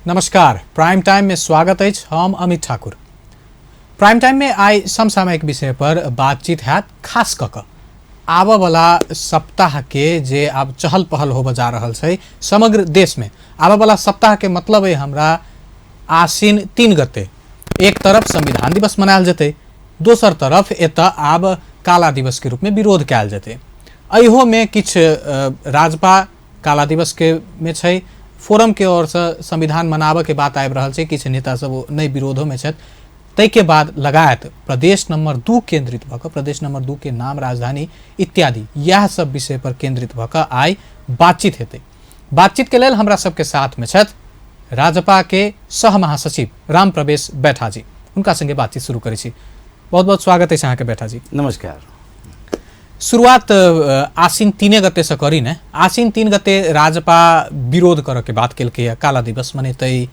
नमस्कार, prime time में स्वागत अछि। हम अमित ठाकुर। प्राइम टाइम में आइ समसामयिक विषय पर बातचीत हैत। खास कऽ कऽ आबऽ वाला सप्ताह के जे आब चहल पहल होबऽ जा रहल छै समग्र देश में, आबऽ वाला सप्ताह के मतलब है हमरा आश्विन 3 गते एक तरफ संविधान दिवस मनायल जेतै, दोसर तरफ एतऽ आब काला दिवस के रूप में विरोध कयल जेतै। एहो में किछु राजपा काला दिवस के में छै, फोरम के ओर से संविधान मनाबऽ के बात आबि रहल छै, किछु नेता सब नहि विरोधो में छथि। ताहिके बाद लगायत प्रदेश नंबर 2 केंद्रित भऽ कऽ, प्रदेश नंबर 2 के नाम, राजधानी इत्यादि इएह सब विषय पर केंद्रित भऽ कऽ आइ बातचीत हेतै। बातचीत के लेल हमरा सबके साथ में छथि राजपा के सह महासचिव राम प्रवेश बैठा जी। हुनका संगे बातचीत शुरू करै छी। बहुत बहुत स्वागत अछि अहाँके बैठा जी। नमस्कार। शुरुआत आश्विन 3 गते से करी ने। आश्विन 3 गते राजपा विरोध करऽ के बात केलकै है, काला दिवस मनेतै।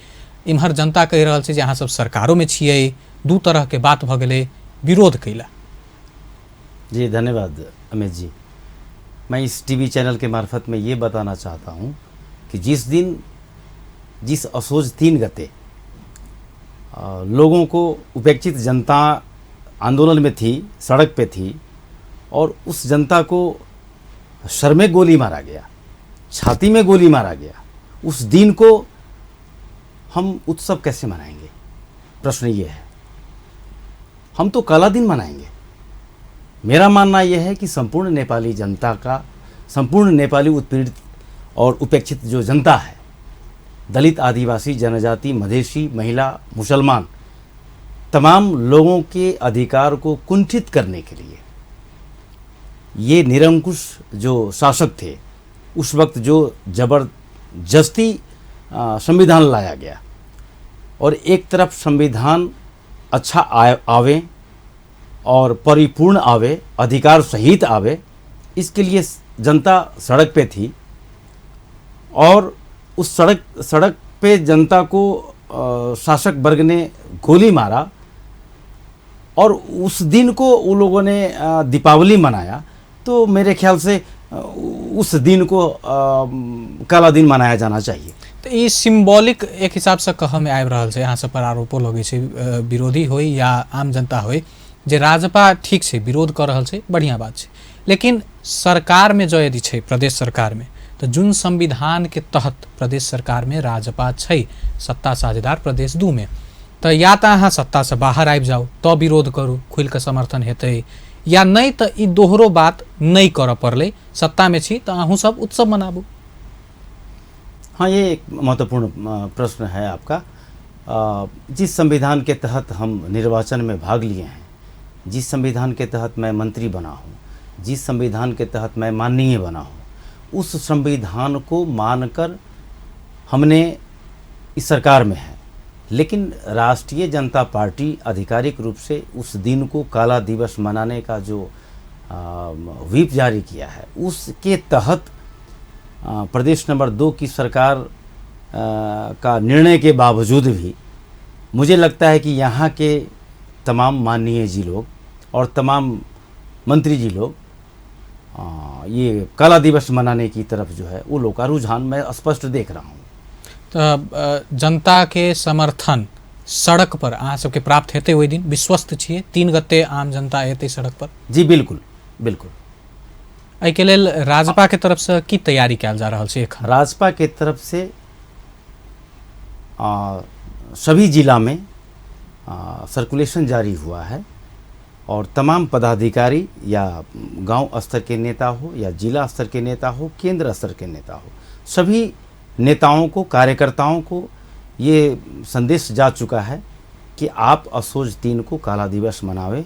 इम्हर जनता कहि रहल छै जे अहाँ सब सरकारो में छियै, दू तरह के बात भऽ गेलै, विरोध कैला। जी धन्यवाद अमित जी। मैं इस टीवी चैनल के मार्फत में ये बताना चाहता हूँ कि जिस दिन, जिस असोज 3 गते लोगों को उपेक्षित जनता आंदोलन में थी, सड़क पे थी, और उस जनता को सर में गोली मारा गया, छाती में गोली मारा गया, उस दिन को हम उत्सव कैसे मनाएंगे? प्रश्न ये है। हम तो काला दिन मनाएंगे। मेरा मानना यह है कि संपूर्ण नेपाली जनता का, संपूर्ण नेपाली उत्पीड़ित और उपेक्षित जो जनता है, दलित, आदिवासी, जनजाति, मधेशी, महिला, मुसलमान, तमाम लोगों के अधिकार को कुंठित करने के लिए ये निरंकुश जो शासक थे, उस वक्त जो जबरदस्ती संविधान लाया गया, और एक तरफ संविधान अच्छा आवे और परिपूर्ण आवे, अधिकार सहित आवे, इसके लिए जनता सड़क पे थी, और उस सड़क पे जनता को शासक वर्ग ने गोली मारा, और उस दिन को उन लोगों ने दीपावली मनाया। तो मेरे ख्याल से उस दिन को काला दिन मनाया जाना चाहिए। तो ई सिंबॉलिक एक हिसाब से कह में आबि रहल छै, अहाँ सब पर आरोपो लगै छै, विरोधी होय या आम जनता होय, जे राजपा ठीक छै विरोध कऽ रहल छै, बढ़िया बात छै, लेकिन सरकार में जो यदि छै प्रदेश सरकार में, तो जुन संविधान के तहत प्रदेश सरकार में राजपा छै सत्ता साझेदार प्रदेश 2 में, तो या तो अहाँ सत्ता से बाहर आबि जाउ तो विरोध करू, खुलि कऽ समर्थन हेतै, या नहीं तो ई दोहरो बात नहीं करऽ पड़लै, सत्ता में छी तो अहूँ सब उत्सव मनाबू। हाँ, ये एक महत्वपूर्ण प्रश्न है आपका। जिस संविधान के तहत हम निर्वाचन में भाग लिए हैं, जिस संविधान के तहत मैं मंत्री बना हूँ, जिस संविधान के तहत मैं माननीय बना हूँ, उस संविधान को मानकर हमने इस सरकार में है। लेकिन राष्ट्रीय जनता पार्टी आधिकारिक रूप से उस दिन को काला दिवस मनाने का जो व्हीप जारी किया है, उसके तहत प्रदेश नंबर 2 की सरकार का निर्णय के बावजूद भी मुझे लगता है कि यहाँ के तमाम माननीय जी लोग और तमाम मंत्री जी लोग ये काला दिवस मनाने की तरफ जो है वो लोग का रुझान मैं स्पष्ट देख रहा हूँ। तो जनता के समर्थन सड़क पर अहाँ सबके प्राप्त हेतै ओहि दिन, विश्वस्त छियै 3 गते आम जनता एतै सड़क पर? जी बिल्कुल बिल्कुल। एहिके लेल राजपा के तरफ से की तैयारी कयल जा रहल छै एखन? राजपा के तरफ से सभी जिला में सर्कुलेशन जारी हुआ है, और तमाम पदाधिकारी या गांव स्तर के नेता हो या जिला स्तर के नेता हो, केंद्र स्तर के नेता हो, सभी नेताओं को, कार्यकर्ताओं को ये संदेश जा चुका है कि आप असोज 3 को काला दिवस मनावें।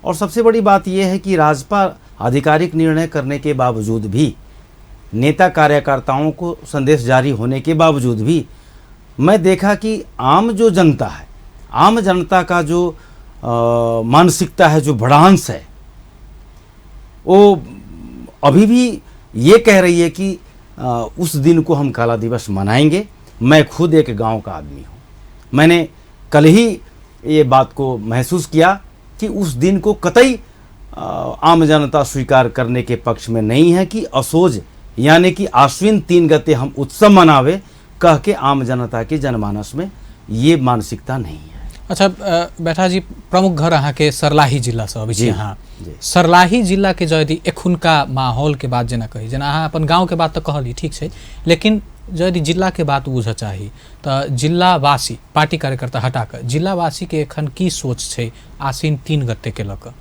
और सबसे बड़ी बात यह है कि राजपा आधिकारिक निर्णय करने के बावजूद भी, नेता कार्यकर्ताओं को संदेश जारी होने के बावजूद भी, मैं देखा कि आम जो जनता है, आम जनता का जो मानसिकता है, जो भड़ांस है, वो अभी भी ये कह रही है कि उस दिन को हम काला दिवस मनाएंगे। मैं खुद एक गांव का आदमी हूँ, मैंने कल ही ये बात को महसूस किया कि उस दिन को कतई आम जनता स्वीकार करने के पक्ष में नहीं है कि असोज यानी कि आश्विन 3 गते हम उत्सव मनावे, कह के आम जनता के जनमानस में ये मानसिकता नहीं है। अच्छा बैठा जी, प्रमुख घर अहाँके सर्लाही जिलासँ अबै छी जी, अहाँ। जी। सर्लाही जिलाके जँ यदि एखुनका माहौलके बात जेना कही, जेना अहाँ अपन गाँवके बात तऽ कहली, ठीक छै, लेकिन जँ यदि जिलाके बात बुझऽ चाही तऽ जिलावासी, पार्टी कार्यकर्ता हटा कऽ जिलावासीके एखन की सोच छै आसिन 3 गते के लऽ कऽ?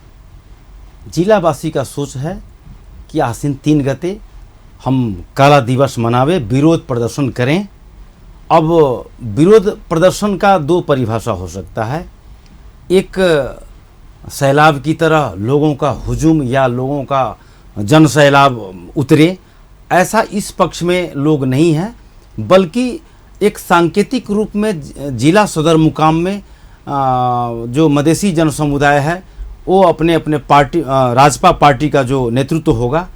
जिलावासी का सोच है कि आसिन 3 गते हम काला दिवस मनावे, विरोध प्रदर्शन करें। अब विरोध प्रदर्शन का 2 परिभाषा हो सकता है। एक सैलाब की तरह लोगों का हुजूम या लोगों का जन सैलाब उतरे, ऐसा इस पक्ष में लोग नहीं हैं, बल्कि एक सांकेतिक रूप में जिला सदर मुकाम में जो मधेसी जन समुदाय है वो अपने अपने पार्टी, राजपा पार्टी का जो नेतृत्व होगा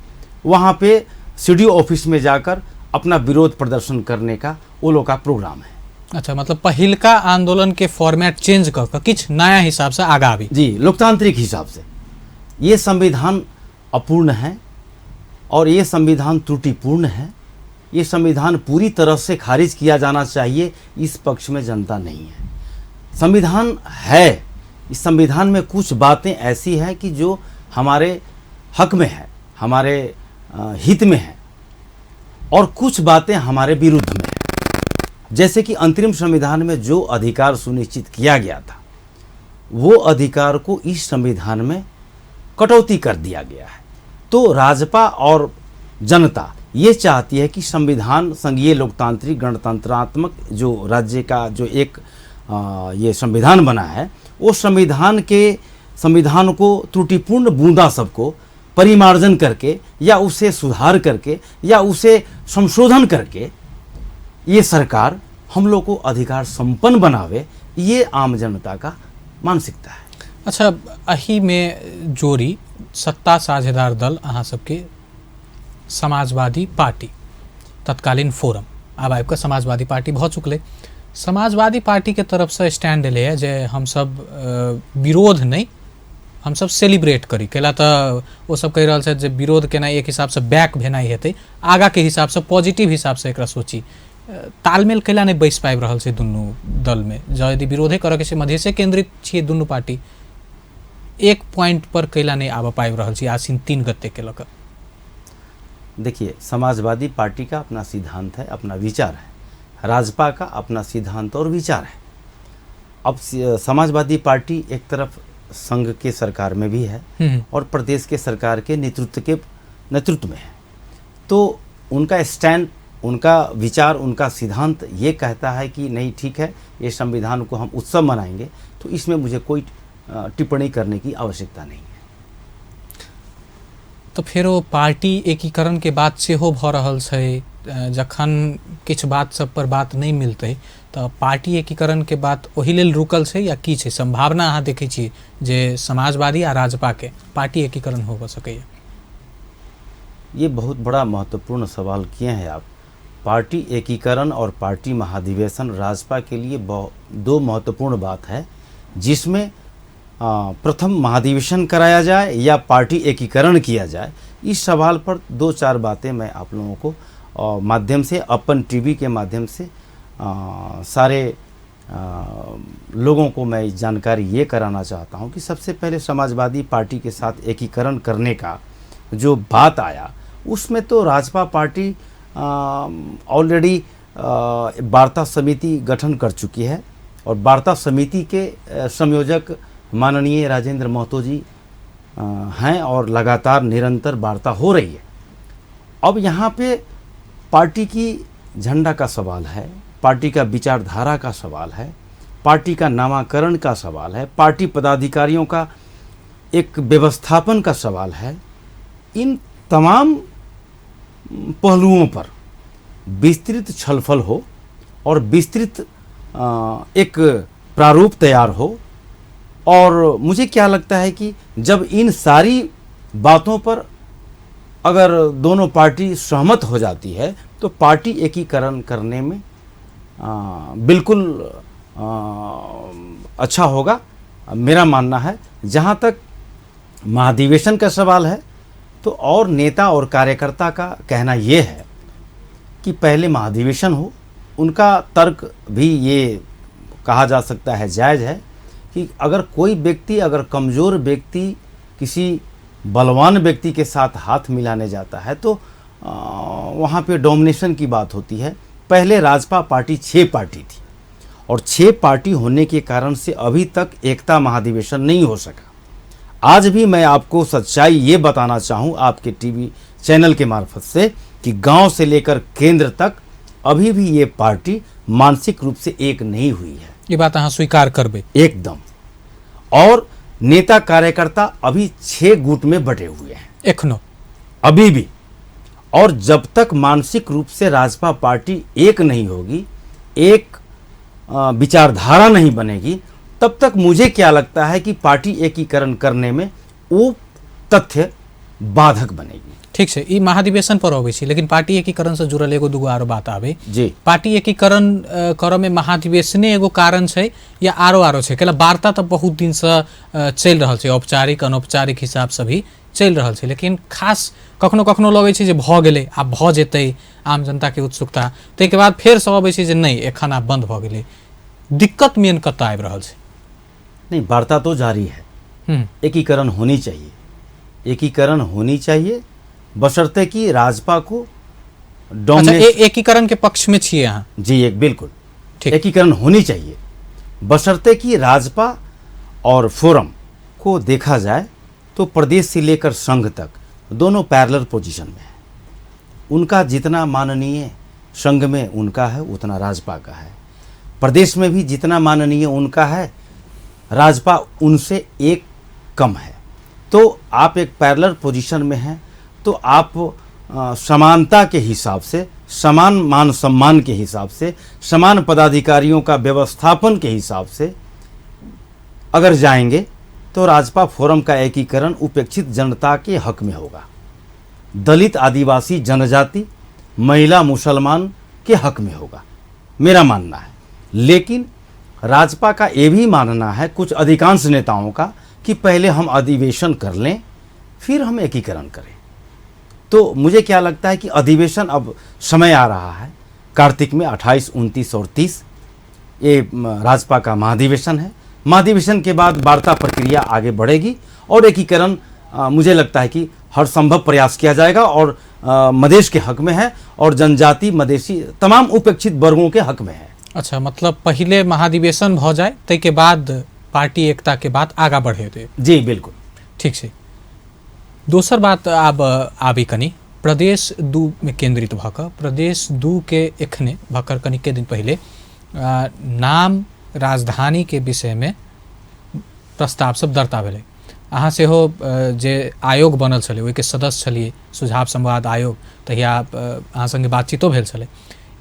वहाँ पे सीडीओ ऑफिस में जाकर अपना विरोध प्रदर्शन करने का वो लोग का प्रोग्राम है। अच्छा, मतलब पहिलका आंदोलन के फॉर्मेट चेंज कऽ कऽ किछु नया हिसाब से आगा आबी। जी, लोकतांत्रिक हिसाब से। ये संविधान अपूर्ण है और ये संविधान त्रुटिपूर्ण है, ये संविधान पूरी तरह से खारिज किया जाना चाहिए, इस पक्ष में जनता नहीं है। संविधान है, इस संविधान में कुछ बातें ऐसी हैं कि जो हमारे हक में है, हमारे हित में है, और कुछ बातें हमारे विरुद्ध में है। जैसे कि अंतरिम संविधान में जो अधिकार सुनिश्चित किया गया था वो अधिकार को इस संविधान में कटौती कर दिया गया है। तो राजपा और जनता ये चाहती है कि संविधान संघीय लोकतांत्रिक गणतंत्रात्मक जो राज्य का जो एक ये संविधान बना है, वो संविधान को त्रुटिपूर्ण बूंदा सबको परिमार्जन करके या उसे सुधार करके या उसे संशोधन करके ये सरकार हम लोग को अधिकार संपन्न बनावे, ये आम जनता का मानसिकता है। अच्छा, एही में जोड़ी सत्ता साझेदार दल अहाँ सबके समाजवादी पार्टी, तत्कालीन फोरम, आब आबि कऽ समाजवादी पार्टी भऽ चुकलै। समाजवादी पार्टी के तरफ से स्टैंड एलै जे हमसब विरोध नहि, हमसब सेलिब्रेट करी। कैला तऽ ओ सब कहि रहल छथि जे विरोध केनाइ एक हिसाबसँ बैक भेनाइ हेतै, आगाँके हिसाबसँ पॉजिटिव हिसाबसँ एकरा सोची। तालमेल कैला नहि बैस पाबि रहल छै दुनू दलमे? जँ यदि विरोधे करऽके छै, मधेसे केंद्रित छियै दुनू पार्टी, एक पॉइंट पर कैला नहि आबऽ पाबि रहल छी आसिन 3 गते के लऽ कऽ? देखिए, समाजवादी पार्टी का अपना सिद्धांत है, अपना विचार है, राजपा का अपना सिद्धांत और विचार है। अब समाजवादी पार्टी एक तरफ संघ के सरकार में भी है और प्रदेश के सरकार के नेतृत्व में है, तो उनका स्टैंड, उनका विचार, उनका सिद्धांत ये कहता है कि नहीं ठीक है, ये संविधान को हम उत्सव मनाएंगे, तो इसमें मुझे कोई टिप्पणी करने की आवश्यकता नहीं है। तो फेर ओ पार्टी एकीकरण के बात सेहो भऽ रहल छै, जखन किछु बात सब पर बात नहि मिलतै तऽ पार्टी एकीकरण के बात ओहि लेल रुकल छै या की छै संभावना? अहाँ देखै छी जे समाजवादी आ राजपा के पार्टी एकीकरण होबऽ सकैया? ये बहुत बड़ा महत्वपूर्ण सवाल किए हैं आप। पार्टी एकीकरण और पार्टी महाधिवेशन राजपा के लिए 2 महत्वपूर्ण बात है, जिसमें प्रथम महाधिवेशन कराया जाए या पार्टी एकीकरण किया जाए, इस सवाल पर 2-4 बातें मैं आप लोगों को माध्यम से, अपन टीवी के माध्यम से सारे लोगों को मैं जानकारी ये कराना चाहता हूँ कि सबसे पहले समाजवादी पार्टी के साथ एकीकरण करने का जो बात आया उसमें तो राजपा पार्टी ऑलरेडी वार्ता समिति गठन कर चुकी है और वार्ता समिति के संयोजक माननीय राजेंद्र महतो जी हैं और लगातार निरंतर वार्ता हो रही है। अब यहाँ पे पार्टी की झंडा का सवाल है, पार्टी का विचारधारा का सवाल है, पार्टी का नामाकरण का सवाल है, पार्टी पदाधिकारियों का एक व्यवस्थापन का सवाल है। इन तमाम पहलुओं पर विस्तृत छलफल हो और विस्तृत एक प्रारूप तैयार हो। और मुझे क्या लगता है कि जब इन सारी बातों पर अगर दोनों पार्टी सहमत हो जाती है तो पार्टी एकीकरण करने में बिल्कुल अच्छा होगा, मेरा मानना है। जहाँ तक महाधिवेशन का सवाल है तो और नेता और कार्यकर्ता का कहना ये है कि पहले महाधिवेशन हो, उनका तर्क भी ये कहा जा सकता है जायज़ है कि अगर कोई व्यक्ति, अगर कमज़ोर व्यक्ति किसी बलवान व्यक्ति के साथ हाथ मिलाने जाता है तो वहाँ पे डोमिनेशन की बात होती है। पहले राजपा पार्टी 6 पार्टी थी और 6 पार्टी होने के कारण से अभी तक एकता महाधिवेशन नहीं हो सका। आज भी मैं आपको सच्चाई ये बताना चाहूँ आपके टीवी चैनल के मार्फत से कि गांव से लेकर केंद्र तक अभी भी ये पार्टी मानसिक रूप से एक नहीं हुई है। ये बात अहाँ स्वीकार करबै? एकदम। और नेता कार्यकर्ता अभी 6 गुट में बटे हुए हैं एखनो, अभी भी। और जब तक मानसिक रूप से राजपा पार्टी एक नहीं होगी, एक विचारधारा नहीं बनेगी, तब तक मुझे क्या लगता है कि पार्टी एकीकरण करने में वो तथ्य बाधक बनेगी। ठीक छै, ई महाधिवेशन पर अबै छी, लेकिन पार्टी एकीकरण से जुड़ल एगो दूगो आरो बात आबै जी। पार्टी एकीकरण करऽ में महाधिवेशने एगो कारण छै या आरो आरो छै? कैला वार्ता तऽ बहुत दिन से चलि रहल छै, औपचारिक अनौपचारिक हिसाब से भी चलि रहल छै, लेकिन खास कखनो कखनो लगै छै जे भऽ गेलै, आब भऽ जेतै, आम जनताके उत्सुकता, ताहिके बाद फेर सब अबै छै जे नहि एखन आब बंद भऽ गेलै। दिक्कत मेन कतऽ आबि रहल छै? नहीं, वार्ता तो जारी है, एकीकरण होनी चाहिए, एकीकरण होनी चाहिए, बशर्ते कि राजपा को डोमिनेशन। एकीकरण के पक्ष में छिए अहाँ? जी एक बिल्कुल ठीक, एकीकरण होनी चाहिए, बशर्ते कि राजपा और फोरम को देखा जाए तो प्रदेश से लेकर संघ तक दोनों पैरेलल पोजीशन में है। उनका जितना माननीय संघ में उनका है उतना राजपा का है, प्रदेश में भी जितना माननीय उनका है राजपा उनसे एक कम है। तो आप एक पैरेलल पोजीशन में हैं, तो आप समानता के हिसाब से, समान मान सम्मान के हिसाब से, समान पदाधिकारियों का व्यवस्थापन के हिसाब से अगर जाएंगे तो राजपा फोरम का एकीकरण उपेक्षित जनता के हक में होगा, दलित आदिवासी जनजाति महिला मुसलमान के हक में होगा, मेरा मानना है। लेकिन राजपा का ये भी मानना है कुछ अधिकांश नेताओं का कि पहले हम अधिवेशन कर लें फिर हम एकीकरण करें। तो मुझे क्या लगता है कि अधिवेशन अब समय आ रहा है, कार्तिक में 28, 29 और 30 ये राजपा का महाधिवेशन है। महाधिवेशन के बाद वार्ता प्रक्रिया आगे बढ़ेगी और एकीकरण मुझे लगता है कि हर संभव प्रयास किया जाएगा और मधेश के हक में है और जनजाति मधेशी तमाम उपेक्षित वर्गों के हक में है। अच्छा, मतलब पहले महाधिवेशन भ जाए ताहिके बाद पार्टी एकता के बात आगा बढ़ेतै। जी बिल्कुल ठीक छै। दोसर बात आब आबी कनि प्रदेश 2 में केंद्रित भऽ कऽ, प्रदेश 2 के एखने भकर कनिके दिन पहिले नाम राजधानी के विषय में प्रस्ताव सब दर्ता भेलै। अहाँ सेहो जे आयोग बनल छलै ओहिके सदस्य छलियै, सुझाव संवाद आयोग, तहिया अहाँ संगे बातचीतो भेल छलै।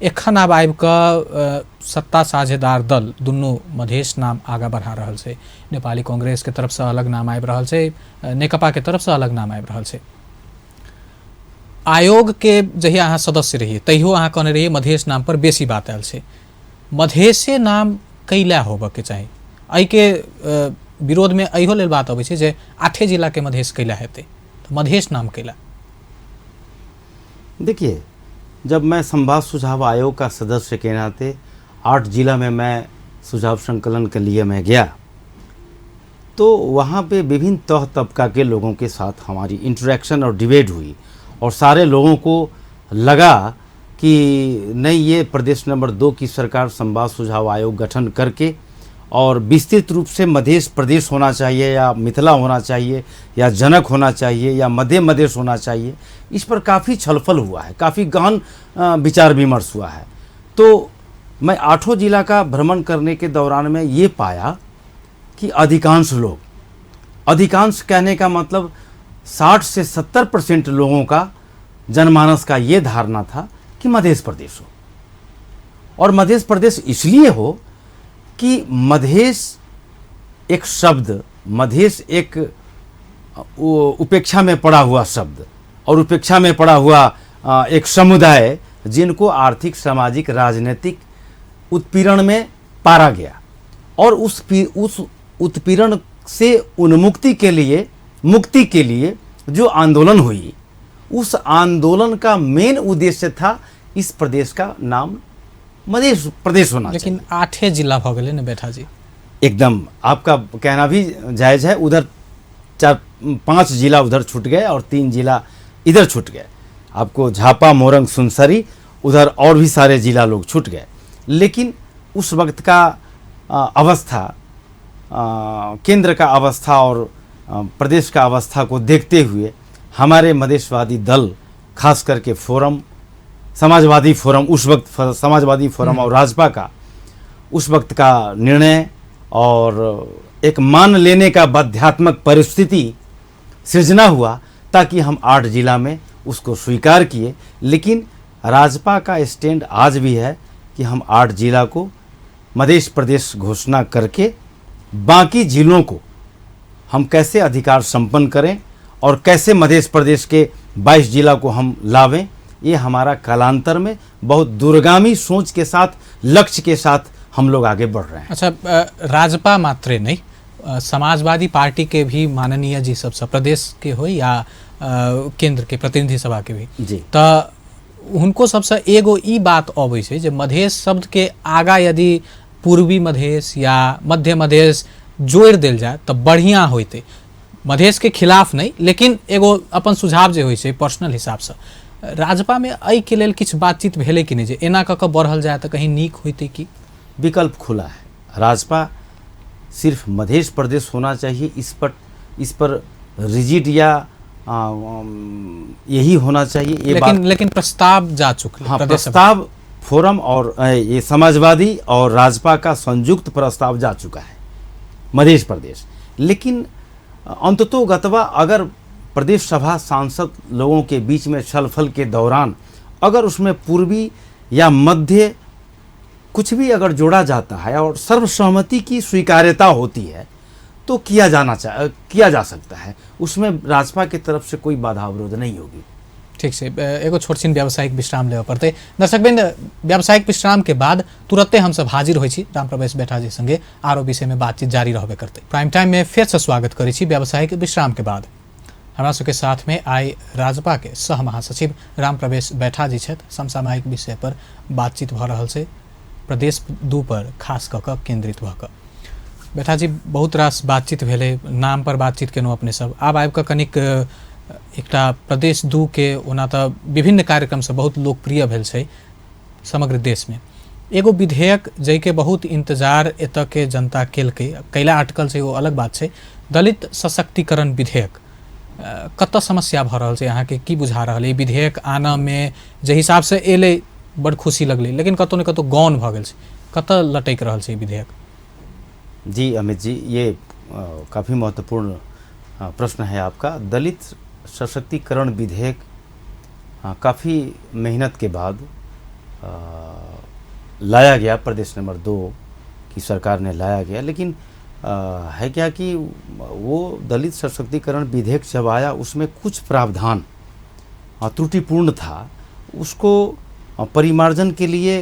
एखन आब आबि कऽ सत्ता साझेदार दल दुनू मधेश नाम आगाँ बढ़ा रहल छै, नेपाली कांग्रेस के तरफसँ अलग नाम आबि रहल छै, नेकपा के तरफसँ अलग नाम आबि रहल छै। आयोग के जहिया अहाँ सदस्य रहियै तहियो अहाँ कहने रहियै मधेश नाम पर बेसी बात आयल छै, मधेशे नाम कैला होबऽके चाही? एहिके विरोधमे एहियो लेल बात अबै छै जे 8 जिलाके मधेश कैला हेतै, तऽ मधेश नाम कैला? देखिए, जब मैं संवाद सुझाव आयोग का सदस्य के नाते 8 जिला में मैं सुझाव संकलन के लिए मैं गया तो वहाँ पे विभिन्न तह तबका के लोगों के साथ हमारी इंटरेक्शन और डिबेट हुई और सारे लोगों को लगा कि नहीं, ये प्रदेश नंबर 2 की सरकार संवाद सुझाव आयोग गठन करके और विस्तृत रूप से मधेश प्रदेश होना चाहिए या मिथिला होना चाहिए या जनक होना चाहिए या मध्य मधेश होना चाहिए, इस पर काफ़ी छलफल हुआ है, काफ़ी गहन विचार विमर्श हुआ है। तो मैं 8 जिला का भ्रमण करने के दौरान में ये पाया कि अधिकांश लोग, अधिकांश कहने का मतलब 60 से 70% लोगों का जनमानस का ये धारणा था कि मधेश प्रदेश हो। और मधेश प्रदेश इसलिए हो कि मधेश एक शब्द, मधेश एक उपेक्षा में पड़ा हुआ शब्द और उपेक्षा में पड़ा हुआ एक समुदाय जिनको आर्थिक सामाजिक राजनीतिक उत्पीड़न में पारा गया और उस उत्पीड़न से उन्मुक्ति के लिए, मुक्ति के लिए जो आंदोलन हुई, उस आंदोलन का मेन उद्देश्य था इस प्रदेश का नाम मध्य प्रदेश होना। लेकिन 8 जिला भ गेलै ने बैठा जी। एकदम आपका कहना भी जायज़ है। उधर 4-5 जिला उधर छूट गए और 3 जिला इधर छूट गए। आपको झापा, मोरंग, सुनसरी, उधर और भी सारे जिला लोग छूट गए। लेकिन उस वक्त का अवस्था, केंद्र का अवस्था और प्रदेश का अवस्था को देखते हुए हमारे मधेशवादी दल, खास करके फोरम, समाजवादी फोरम, उस वक्त समाजवादी फोरम और राजपा का उस वक्त का निर्णय और एक मान लेने का बाध्यात्मक परिस्थिति सृजना हुआ ताकि हम 8 जिला में उसको स्वीकार किए। लेकिन राजपा का स्टैंड आज भी है कि हम 8 जिला को मध्य प्रदेश घोषणा करके बाकी जिलों को हम कैसे अधिकार संपन्न करें और कैसे मध्य प्रदेश के 22 जिला को हम लावें, ये हमारा कालांतर में बहुत दूरगामी सोच के साथ, लक्ष्य के साथ हम लोग आगे बढ़ रहे हैं। अच्छा, राजपा मात्रे नहीं, समाजवादी पार्टी के भी माननीय जी सब प्रदेश के हो या केंद्र के प्रतिनिधि सभा के भी जी, तो हुनको सबसे एगो ई बात अबै छै जे मधेश शब्द के आगा यदि पूर्वी मधेश या मध्य मधेश जोड़ि देल जाए तो बढ़िया होइतै। मधेश के खिलाफ नहीं, लेकिन एगो अपन सुझाव जे होइ छै पर्सनल हिसाबसँ। राजपा में एहि के लेल किछु बातचीत भेलै कि नहीं जे एना कऽ कऽ बढ़ल जाए तऽ कहीं नीक होइतै कि? विकल्प खुला है। राजपा सिर्फ मधेश प्रदेश होना चाहिए, इस पर रिजिड या यही होना चाहिए ये लेकिन बात, लेकिन प्रस्ताव जा चुका है। हाँ, प्रस्ताव फोरम और ये समाजवादी और राजपा का संयुक्त प्रस्ताव जा चुका है मधेश प्रदेश। लेकिन अंततोगत्वा अगर प्रदेश सभा सांसद लोगों के बीच में छलफल के दौरान अगर उसमें पूर्वी या मध्य कुछ भी अगर जोड़ा जाता है और सर्वसहमति की स्वीकार्यता होती है तो किया जा सकता है। उसमें राजपा की तरफ से कोई बाधा अवरोध नहीं होगी। ठीक छै, एगो छोट छिन व्यावसायिक विश्राम लेबऽ पड़तै। दर्शकवृंद, व्यावसायिक विश्राम के बाद तुरंते हम सब हाजिर होइ छी राम प्रवेश बैठा जी संगे आरो विषय में बातचीत जारी रहबे करतै। प्राइम टाइम में फेर से स्वागत करै छी व्यावसायिक विश्राम के बाद। हमरा सबके साथ में आइ राजपा के सह महासचिव राम प्रवेश बैठा जी छथि। समसामयिक विषय पर बातचीत भऽ रहल छै, प्रदेश 2 पर खास कऽ कऽ केंद्रित भऽ कऽ। बैठा जी, बहुत रास बातचीत भेलै, नाम पर बातचीत केलहुँ अपने सब। आब आबि कऽ कनिक एकटा प्रदेश 2 के ओना तऽ विभिन्न कार्यक्रमसँ बहुत लोकप्रिय भेल छै समग्र देशमे, एगो विधेयक जाहिके बहुत इंतजार एतऽ के जनता केलकै, कैला अटकल छै ओ अलग बात छै, दलित सशक्तिकरण विधेयक। कतऽ समस्या भऽ रहल छै, अहाँके की बुझा रहल है? विधेयक आनऽमे जे हिसाबसँ एलै बड़ खुशी लगलै, लेकिन कतौ ने कतौ गौन भऽ गेल छै, कतऽ लटकि रहल छै विधेयक? जी अमित जी, ये काफ़ी महत्वपूर्ण प्रश्न है आपका। दलित सशक्तिकरण विधेयक काफ़ी मेहनत के बाद लाया गया, प्रदेश नंबर 2 की सरकार ने लाया गया। लेकिन है क्या कि वो दलित सशक्तिकरण विधेयक जब आया उसमें कुछ प्रावधान त्रुटिपूर्ण था, उसको परिमार्जन के लिए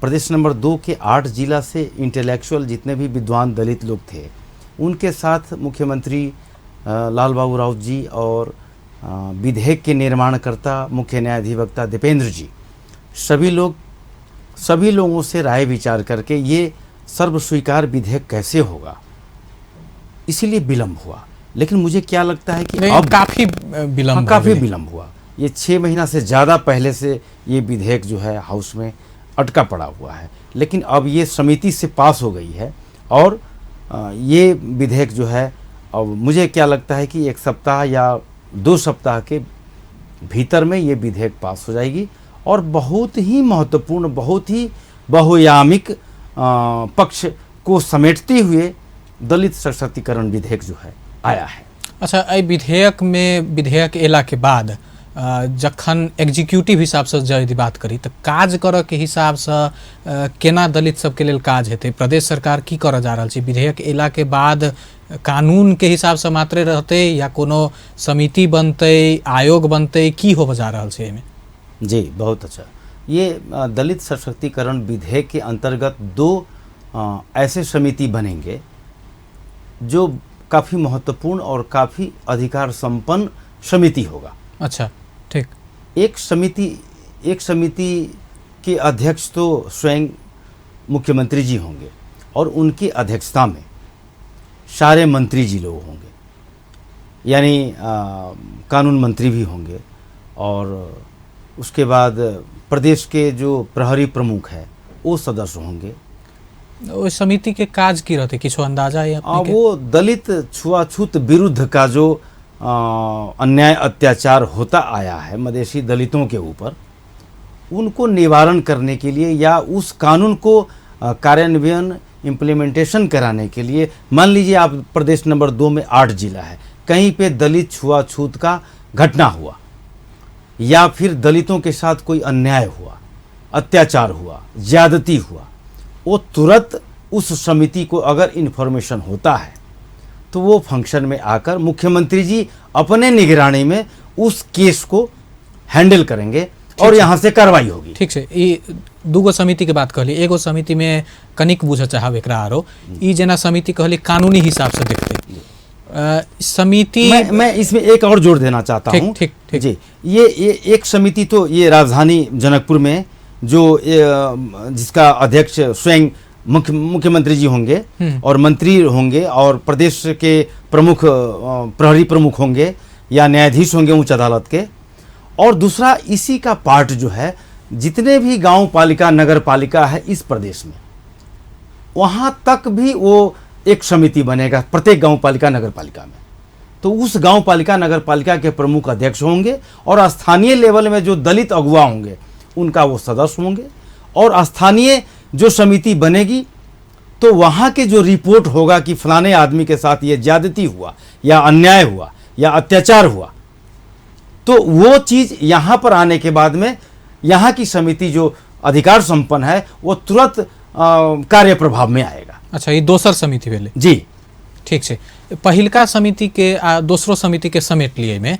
प्रदेश नंबर 2 के 8 जिला से इंटेलेक्चुअल जितने भी विद्वान दलित लोग थे उनके साथ मुख्यमंत्री लाल बाबू राउत जी और विधेयक के निर्माणकर्ता मुख्य न्यायाधिवक्ता दीपेंद्र जी, सभी लोगों से राय विचार करके ये सर्वस्वीकार विधेयक कैसे होगा, इसीलिए विलम्ब हुआ। लेकिन मुझे क्या लगता है कि अब काफ़ी विलम्ब, हाँ, काफ़ी विलम्ब हुआ। ये 6 महीना से ज़्यादा पहले से ये विधेयक जो है हाउस में अटका पड़ा हुआ है, लेकिन अब ये समिति से पास हो गई है और ये विधेयक जो है अब मुझे क्या लगता है कि 1 सप्ताह या 2 सप्ताह के भीतर में ये विधेयक पास हो जाएगी और बहुत ही महत्वपूर्ण, बहुत ही बहुआयामिक पक्ष को समेटते हुए दलित सशक्तिकरण विधेयक जो है आया है। अच्छा, एहि विधेयक में विधेयक एला के बाद जखन एग्जीक्यूटिव हिसाबसँ यदि बात करी तऽ काज करऽ के हिसाबसँ केना दलित सबके लेल काज हेतै, प्रदेश सरकार की करऽ जा रहल छै? विधेयक एला के बाद कानून के हिसाबसँ मात्रे रहतै या कोनो समिति बनतै, आयोग बनतै, की होबऽ जा रहल छै एहिमे? जी बहुत अच्छा। ये दलित सशक्तिकरण विधेयक के अंतर्गत 2 ऐसे समिति बनेंगे जो काफ़ी महत्वपूर्ण और काफ़ी अधिकार संपन्न समिति होगा। अच्छा, ठीक। एक समिति के अध्यक्ष तो स्वयं मुख्यमंत्री जी होंगे और उनकी अध्यक्षता में सारे मंत्री जी लोग होंगे, यानी कानून मंत्री भी होंगे और उसके बाद प्रदेश के जो प्रहरी प्रमुख है वो सदस्य होंगे। ओहि समिति के काज की रहतै, किछु अंदाजा है अपने के? वो दलित छुआछूत विरुद्ध का जो अन्याय अत्याचार होता आया है मधेशी दलितों के ऊपर, उनको निवारण करने के लिए या उस कानून को कार्यान्वयन इम्प्लीमेंटेशन कराने के लिए। मान लीजिए आप प्रदेश नंबर 2 में 8 जिला है, कहीं पे दलित छुआछूत का घटना हुआ या फिर दलितों के साथ कोई अन्याय हुआ, अत्याचार हुआ, ज्यादती हुआ, वो तुरंत उस समिति को अगर इन्फॉर्मेशन होता है तो वो फंक्शन में आकर मुख्यमंत्री जी अपने निगरानी में उस केस को हैंडल करेंगे और यहाँ से कार्रवाई होगी। ठीक छै, ई दूगो समिति के बात कहली, एगो समिति में कनिक बुझऽ चाहब एकरा आरो ई जेना समिति कहली कानूनी हिसाब से देखते समिति। मैं इसमें एक और जोड़ देना चाहता हूँ। ठीक ठीक जी, ये एक समिति तो ये राजधानी जनकपुर में जो जिसका अध्यक्ष स्वयं मुख्यमंत्री जी होंगे और मंत्री होंगे और प्रदेश के प्रमुख प्रहरी प्रमुख होंगे या न्यायाधीश होंगे उच्च अदालत के। और दूसरा इसी का पार्ट जो है जितने भी गांव पालिका नगर पालिका है इस प्रदेश में, वहाँ तक भी वो एक समिति बनेगा प्रत्येक गांव पालिका नगर पालिका में। तो उस गांव पालिका नगर पालिका के प्रमुख अध्यक्ष होंगे और स्थानीय लेवल में जो दलित अगुवा होंगे उनका वो सदस्य होंगे। और स्थानीय जो समिति बनेगी तो वहाँ के जो रिपोर्ट होगा कि फलाने आदमी के साथ ये ज्यादती हुआ या अन्याय हुआ या अत्याचार हुआ, तो वो चीज़ यहाँ पर आने के बाद में यहाँ की समिति जो अधिकार संपन्न है वो तुरंत कार्य प्रभाव में आएगा। अच्छा, ये दोसर समिति भेलै जी। ठीक छै, पहिलका समिति के आ दोसरो समिति के समेट लिए में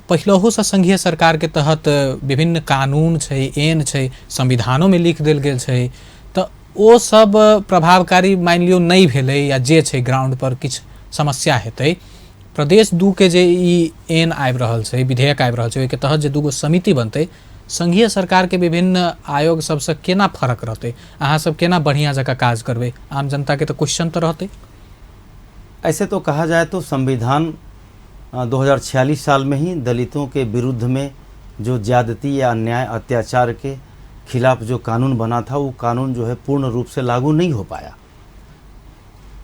पहिलहु से संघीय सरकार के तहत विभिन्न कानून छै, एन छै, संविधानों में लिख देल गेल छै, तऽ ओ सब प्रभावकारी मानि लियौ नहि भेलै या जे छै ग्राउंड पर किछु समस्या हेतै। प्रदेश 2 के जे ई एन आबि रहल छै, विधेयक आबि रहल छै, ओहिके तहत जे दूगो समिति बनतै, संघीय सरकार के विभिन्न आयोग सबसँ केना फरक रहतै, अहाँ सब केना बढ़िया जकाँ काज करबै, आम जनता के तऽ क्वेश्चन तऽ रहतै। ऐसे तो कहा जाए तो संविधान 2046 साल में ही दलितों के विरुद्ध में जो ज्यादती या अन्याय अत्याचार के खिलाफ जो कानून बना था वो कानून जो है पूर्ण रूप से लागू नहीं हो पाया।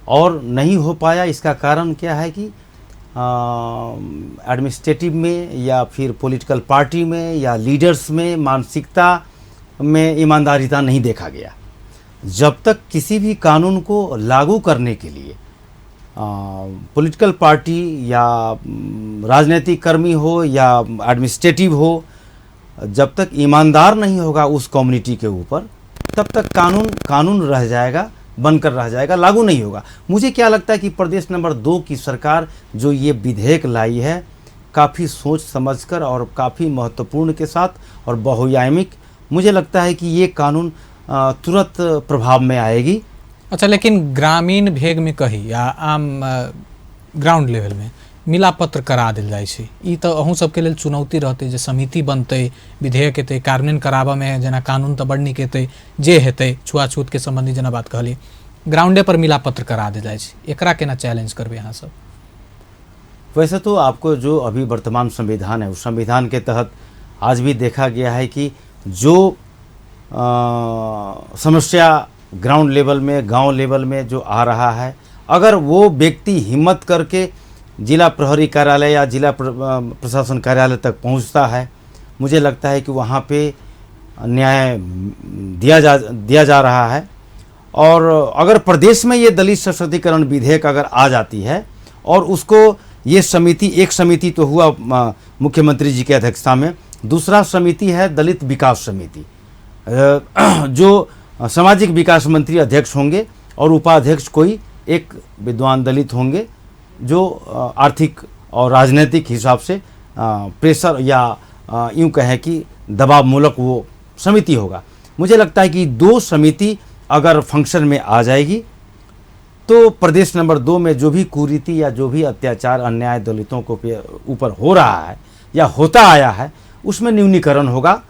और नहीं हो पाया इसका कारण क्या है कि एडमिनिस्ट्रेटिव में या फिर पॉलिटिकल पार्टी में या लीडर्स में मानसिकता में ईमानदारिता नहीं देखा गया। जब तक किसी भी कानून को लागू करने के लिए पॉलिटिकल पार्टी या राजनीतिक कर्मी हो या एडमिनिस्ट्रेटिव हो, जब तक ईमानदार नहीं होगा उस कम्युनिटी के ऊपर, तब तक कानून कानून रह जाएगा, बनकर रह जाएगा, लागू नहीं होगा। मुझे क्या लगता है कि प्रदेश नंबर 2 की सरकार जो ये विधेयक लाई है काफ़ी सोच समझकर और काफ़ी महत्वपूर्ण के साथ और बहुआयामिक, मुझे लगता है कि ये कानून तुरंत प्रभाव में आएगी। अच्छा, लेकिन ग्रामीण भेग में कही या आम ग्राउंड लेवल में मिलापत्र करा देल जाइ छै, ई तऽ अहूँ सबके लेल चुनौती रहतै जे समिति बनतै, विधेयक एतै, कार्यान्वयन कराबऽमे जेना कानून तऽ बड़ नीक एतै, जे हेतै छुआछूतके सम्बन्धी जेना बात कहलियै, ग्राउंडे पर मिलापत्र करा देल जाइ छै, एकरा केना चैलेंज करबै अहाँ सब? वैसे तो आपको जो अभी वर्तमान संविधान है उस संविधान के तहत आज भी देखा गया है कि जो समस्या ग्राउंड लेवल में, गांव लेवल में जो आ रहा है, अगर वो व्यक्ति हिम्मत करके जिला प्रहरी कार्यालय या जिला प्रशासन कार्यालय तक पहुंचता है, मुझे लगता है कि वहाँ पे न्याय दिया जा रहा है। और अगर प्रदेश में ये दलित सशक्तिकरण विधेयक अगर आ जाती है और उसको ये समिति, एक समिति तो हुआ मुख्यमंत्री जी की अध्यक्षता में, दूसरा समिति है दलित विकास समिति जो सामाजिक विकास मंत्री अध्यक्ष होंगे और उपाध्यक्ष कोई एक विद्वान दलित होंगे जो आर्थिक और राजनीतिक हिसाब से प्रेशर या यूँ कहें कि दबावमूलक वो समिति होगा। मुझे लगता है कि दो समिति अगर फंक्शन में आ जाएगी तो प्रदेश नंबर 2 में जो भी कुरीति या जो भी अत्याचार अन्याय दलितों को ऊपर हो रहा है या होता आया है उसमें न्यूनीकरण होगा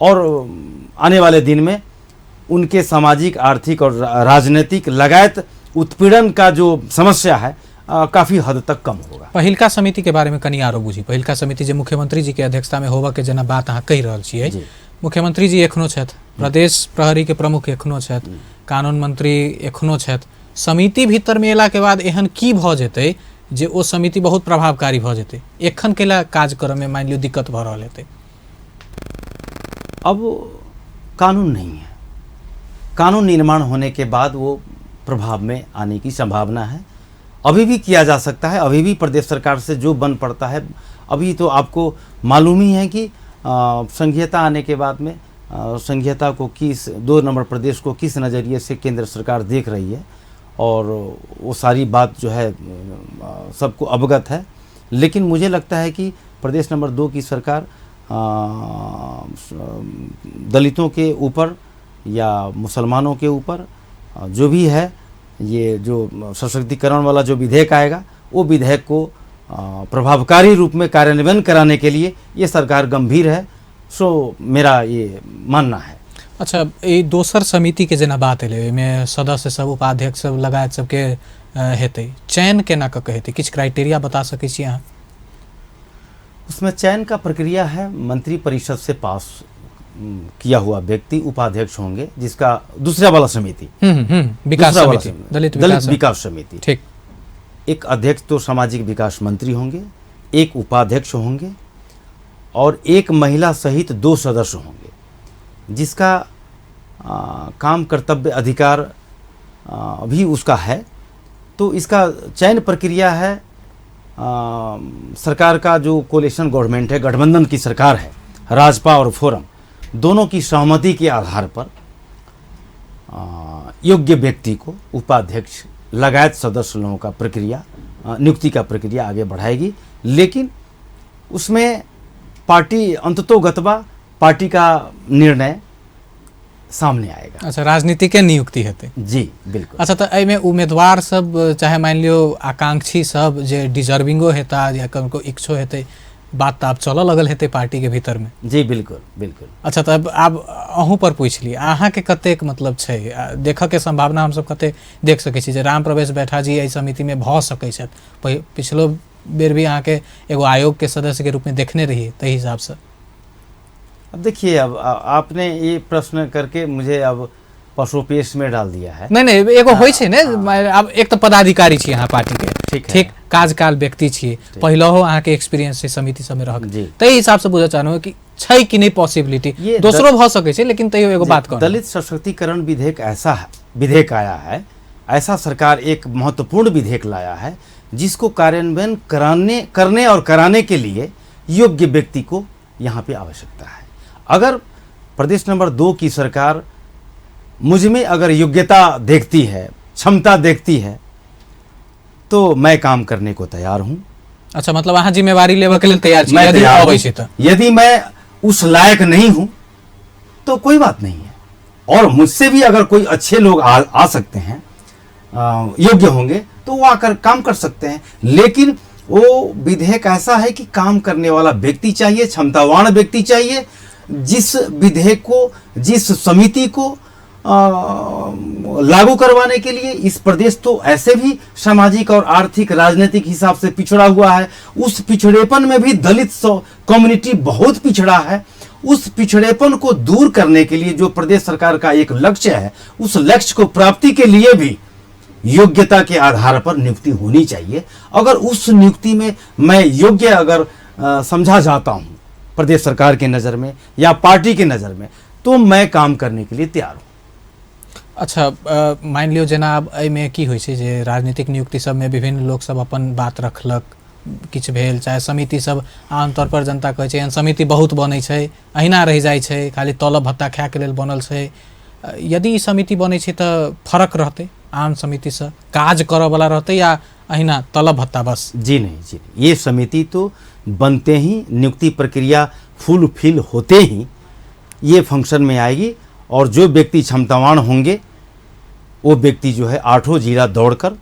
और आने वाले दिन में उनके सामाजिक, आर्थिक और राजनीतिक लगायत उत्पीड़न का जो समस्या है काफ़ी हद तक कम होगा। पहिलका समिति के बारे में कनी आरो बुझी। पहिलका समिति जे मुख्यमंत्री जी के अध्यक्षता में होबऽ के जेना बात अहाँ कहि रहल छियै, मुख्यमंत्री जी एखनो छथि, प्रदेश प्रहरी के प्रमुख एखनो छथि, कानून मंत्री एखनो छथि। समिति भीतर में एला के बाद एहन की भऽ जेतै जे ओ समिति बहुत प्रभावकारी भऽ जेतै? एखन केला काज करऽ में मानि लियौ दिक्कत भऽ रहल हेतै? अब कानून नहीं है, कानून निर्माण होने के बाद वो प्रभाव में आने की संभावना है। अभी भी किया जा सकता है, अभी भी प्रदेश सरकार से जो बन पड़ता है। अभी तो आपको मालूम ही है कि संघीयता आने के बाद में संघीयता को किस 2 नंबर प्रदेश को किस नज़रिए से केंद्र सरकार देख रही है, और वो सारी बात जो है सबको अवगत है। लेकिन मुझे लगता है कि प्रदेश नंबर 2 की सरकार दलितों के ऊपर या मुसलमानों के ऊपर जो भी है, ये जो सशक्तिकरण वाला जो विधेयक आएगा वो विधेयक को प्रभावकारी रूप में कार्यान्वयन कराने के लिए ये सरकार गंभीर है, सो मेरा ये मानना है। अच्छा, ये दोसर समिति के जेना बात एलै, ओहिमे सदस्य सब, उपाध्यक्ष सब लगायत सबके हेतै, चयन केना कऽ के हेतै? किछु क्राइटेरिया बता सकै छी अहाँ? उसमें चयन का प्रक्रिया है, मंत्री परिषद से पास किया हुआ व्यक्ति उपाध्यक्ष होंगे, जिसका दूसरा वाला समिति, विकास समिति, दलित विकास समिति, ठीक। एक अध्यक्ष तो सामाजिक विकास मंत्री होंगे, एक उपाध्यक्ष होंगे और एक महिला सहित 2 सदस्य होंगे, जिसका काम कर्तव्य अधिकार भी उसका है। तो इसका चयन प्रक्रिया है, सरकार का जो कोलिशन गवर्नमेंट है, गठबंधन की सरकार है, राजपा और फोरम दोनों की सहमति के आधार पर योग्य व्यक्ति को उपाध्यक्ष लगायत सदस्य लोगों का प्रक्रिया, नियुक्ति का प्रक्रिया आगे बढ़ाएगी। लेकिन उसमें पार्टी अंततोगत्वा पार्टी का निर्णय सामने आएगा। अच्छा, राजनीति के नियुक्ति हेतै? जी बिल्कुल। अच्छा, तो एहिमे उम्मीदवार सब चाहे मान लियौ आकांक्षी सब जे डिजर्विंगो हेता या कनको इच्छो हेतै, बात तऽ आब चलऽ लगल हेतै पार्टी के भीतर में? जी बिल्कुल बिल्कुल। अच्छा, तब आब अहूँ पर पूछि ली, अहाँके कतेक मतलब छै देखऽ के संभावना? हमसब कतेक देख सकै छी जे राम प्रवेश बैठा जी एहि समिति में भऽ सकै छथि? पिछलो बेर भी अहाँके एगो आयोग के सदस्य के रूप में देखने रहियै, ताहि हिसाबसँ। अब देखिए, अब आपने ये प्रश्न करके मुझे अब पशुपेश में डाल दिया है। नहीं नहीं, एगो होइ छै ने, आब एक तऽ पदाधिकारी छी अहाँ पार्टी के, ठीक, कार्यकाल व्यक्ति छी, पहिलहो अहाँके एक्सपीरियंस छै समिति सबमे रहक, ताहि हिसाबसँ बुझऽ चाहलहुँ कि छै कि नहि पॉसिबिलिटी। दोसरो भऽ सकै छै, लेकिन तैयो एगो बात कहू। दलित सशक्तिकरण विधेयक ऐसा विधेयक आया है, ऐसा सरकार एक महत्वपूर्ण विधेयक लाया है जिसको कार्यान्वयन करने और कराने के लिए योग्य व्यक्ति को यहाँ पे आवश्यकता है। अगर प्रदेश नंबर 2 की सरकार मुझ में अगर योग्यता देखती है, क्षमता देखती है, तो मैं काम करने को तैयार हूँ। अच्छा, मतलब अहाँ जिम्मेवारी लेबऽ के लेल तैयार छी? मैं तैयार हूँ। यदि मैं उस लायक नहीं हूँ तो कोई बात नहीं है, और मुझसे भी अगर कोई अच्छे लोग आ सकते हैं, योग्य होंगे, तो वो आकर काम कर सकते हैं। लेकिन वो विधेयक ऐसा है कि काम करने वाला व्यक्ति चाहिए, क्षमतावान व्यक्ति चाहिए, जिस विधेयक को, जिस समिति को लागू करवाने के लिए इस प्रदेश तो ऐसे भी सामाजिक और आर्थिक राजनीतिक हिसाब से पिछड़ा हुआ है, उस पिछड़ेपन में भी दलित कम्युनिटी बहुत पिछड़ा है। उस पिछड़ेपन को दूर करने के लिए जो प्रदेश सरकार का एक लक्ष्य है, उस लक्ष्य को प्राप्ति के लिए भी योग्यता के आधार पर नियुक्ति होनी चाहिए। अगर उस नियुक्ति में मैं योग्य अगर समझा जाता हूँ प्रदेश सरकार के नज़र में या पार्टी के नज़र में, तो मैं काम करने के लिए तैयार हूँ। अच्छा, मानि लियौ जेना आब एहिमे की होइ छै जे राजनीतिक नियुक्ति सबमे विभिन्न लोक सब अपन बात रखलक, किछु भेल, चाहे समिति सब आमतौर पर जनता कहै छै एहन समिति बहुत बनै छै, अहिना रहि जाइ छै, खाली तलब भत्ता खायके लेल बनल छै। यदि ई समिति बनै छै तऽ फरक रहतै आम समितिसँ, काज करऽवला रहतै या अहिना तलब भत्ता बस? जी नहीं, जी नहीं, ये समिति तो बनते ही, नियुक्ति प्रक्रिया फुलफिल होते ही ये फंक्शन में आएगी, और जो व्यक्ति क्षमतावान होंगे वो व्यक्ति जो है 8 जिला दौड़कर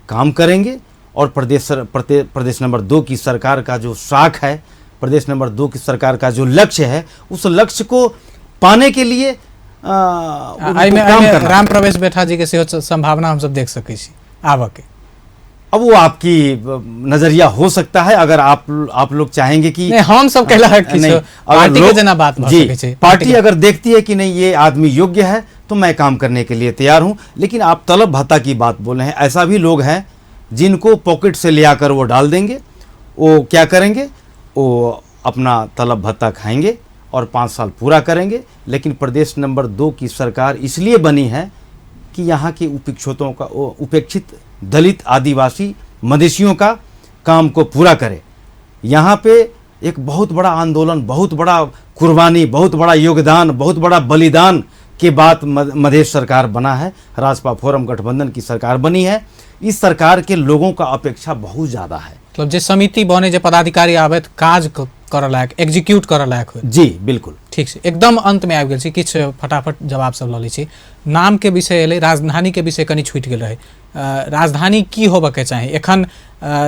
काम करेंगे, और प्रदेश नंबर 2 की सरकार का जो साख है, प्रदेश नंबर 2 की सरकार का जो लक्ष्य है, उस लक्ष्य को पाने के लिए उनको एहिमे काम एहिमे करना। राम प्रवेश बैठा जी के सेहो संभावना हमसब देख सकै छी आबऽ के। अब वो आपकी नजरिया हो सकता है, अगर आप लोग चाहेंगे कि नहीं, हम सब कहला है कि नहीं, सो, अगर पार्टी के लोग- जेना बात भऽ जी, सकै छै। पार्टी अगर देखती है कि नहीं ये आदमी योग्य है तो मैं काम करने के लिए तैयार हूं। लेकिन आप तलब भत्ता की बात बोल रहे हैं, ऐसा भी लोग हैं जिनको पॉकेट से ले आकर वो डाल देंगे, वो क्या करेंगे, वो अपना तलब भत्ता खाएंगे और 5 साल पूरा करेंगे। लेकिन प्रदेश नंबर 2 की सरकार इसलिए बनी है कि यहाँ के उपेक्षितों का, वो उपेक्षित दलित आदिवासी मधेशियों का काम को पूरा करे। यहाँ पे एक बहुत बड़ा आंदोलन, बहुत बड़ा कुर्बानी, बहुत बड़ा योगदान, बहुत बड़ा बलिदान के बाद मधेश सरकार बना है, राजपा फोरम गठबंधन की सरकार बनी है। इस सरकार के लोगों का अपेक्षा बहुत ज़्यादा है। मतलब जे समिति बने, जे पदाधिकारी आबे, काज करऽ लायक, एग्जीक्यूट करऽ लायक हो। जी बिल्कुल। ठीक छै, एकदम अंत में आबि गेल छी, किछु फटाफट जवाब सब लऽ लै छी। नाम के विषय एलै, राजधानी के विषय कनि छूटि गेल रहै। राजधानी की होबऽ के चाही एखन?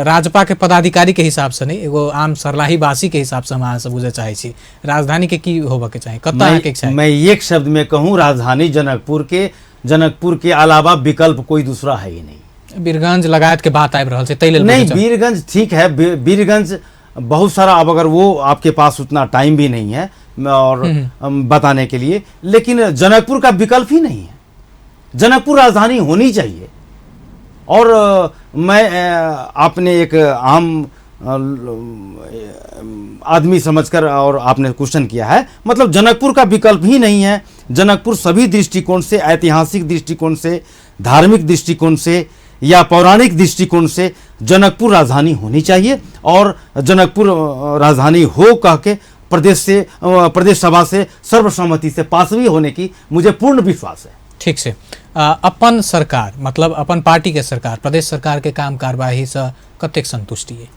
राजपा के पदाधिकारी के हिसाब से नहीं, एगो आम सरलाही वासी के हिसाब से हम अहाँ से बुझऽ चाहै छी, राजधानी के की होबऽ के चाही, कतऽ अहाँके इच्छा है? मैं एक शब्द में कहूँ, राजधानी जनकपुर के अलावा विकल्प कोई दूसरा है ही नहीं। बीरगंज लगायत के बात आबि रहल छै, ताहि लेल नहीं, बुझऽ चाहै। बीरगंज ठीक है, बीरगंज बहुत सारा, अब अगर वो आपके पास उतना टाइम भी नहीं है और बताने के लिए, लेकिन जनकपुर का विकल्प ही नहीं है। जनकपुर राजधानी होनी चाहिए। और मैं आपने एक आम आदमी समझकर और आपने क्वेश्चन किया है, मतलब जनकपुर का विकल्प ही नहीं है। जनकपुर सभी दृष्टिकोण से, ऐतिहासिक दृष्टिकोण से, धार्मिक दृष्टिकोण से या पौराणिक दृष्टिकोण से जनकपुर राजधानी होनी चाहिए। और जनकपुर राजधानी हो कह के प्रदेश सभा से सर्वसम्मति से पास भी होने की मुझे पूर्ण विश्वास है। ठीक छै। अपन सरकार, मतलब अपन पार्टी के सरकार, प्रदेश सरकार के काम कार्यवाही से कतेक संतुष्टि है?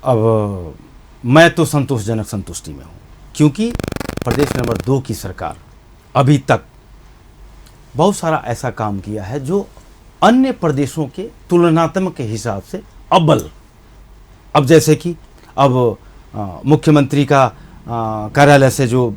अब मैं तो संतोषजनक संतुष्टि में हूँ, क्योंकि प्रदेश नंबर 2 की सरकार अभी तक बहुत सारा ऐसा काम किया है जो अन्य प्रदेशों के तुलनात्मक के हिसाब से अव्वल। अब जैसे कि अब मुख्यमंत्री का कार्यालय से जो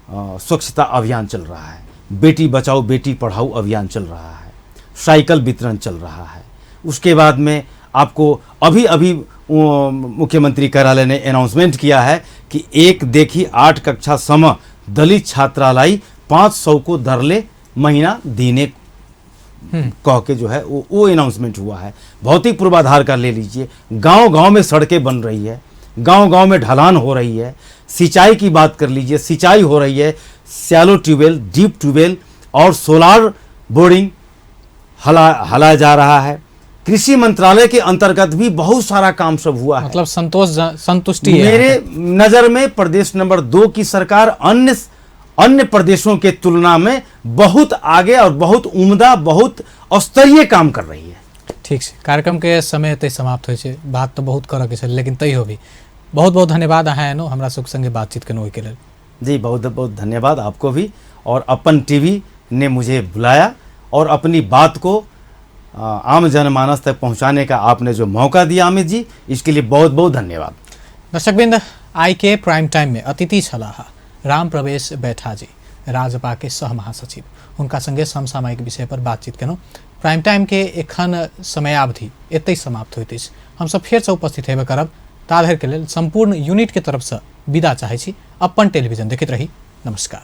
स्वच्छता अभियान चल रहा है, बेटी बचाओ बेटी पढ़ाओ अभियान चल रहा है, साइकिल वितरण चल रहा है, उसके बाद में आपको अभी अभी मुख्यमंत्री कार्यालय ने अनाउंसमेंट किया है कि 1 देखी 8 कक्षा सम दलित छात्रालय 500 को दरले महीना देने कह के जो है वो अनाउंसमेंट हुआ है। भौतिक पूर्वाधार का ले लीजिए, गांव-गांव में सड़कें बन रही है, गांव-गांव में ढलान हो रही है। सिंचाई की बात कर लीजिए, सिंचाई हो रही है, शैलो ट्यूबवेल, डीप ट्यूबवेल और सोलार बोरिंग हलाया जा रहा है। कृषि मंत्रालय के अंतर्गत भी बहुत सारा काम सब हुआ है। मतलब संतुष्टि है। मेरे नज़र में प्रदेश नंबर 2 की सरकार अन्य प्रदेशों के तुलना में बहुत आगे और बहुत उम्दा, बहुत स्तरीय काम कर रही है। ठीक है, कार्यक्रम के समय तय समाप्त होइ छै, बात तो बहुत करऽ के छै, लेकिन तैयो भी बहुत बहुत धन्यवाद अहाँ एनो हमरा सब संगे बातचीत केलहुँ ओहिके लेल। जी बहुत बहुत धन्यवाद आपको भी, और अपन टीवी ने मुझे बुलाया और अपनी बात को आम जनमानस तक पहुँचाने का आपने जो मौका दिया अमित जी, इसके लिए बहुत बहुत धन्यवाद। दर्शकवृंद, आई के प्राइम टाइम में अतिथि छलाह राम प्रवेश बैठा जी, राजपा के सह महासचिव। हुनका संगे समसामयिक विषय पर बातचीत केलहुँ। प्राइम टाइम के एखन समयावधि एतहि समाप्त होइत अछि। हमसब फेरसँ उपस्थित हेबे करब, ता धरिके लेल सम्पूर्ण यूनिट के तरफसँ विदा चाहै छी। अपन टेलीविजन देखैत रही। नमस्कार।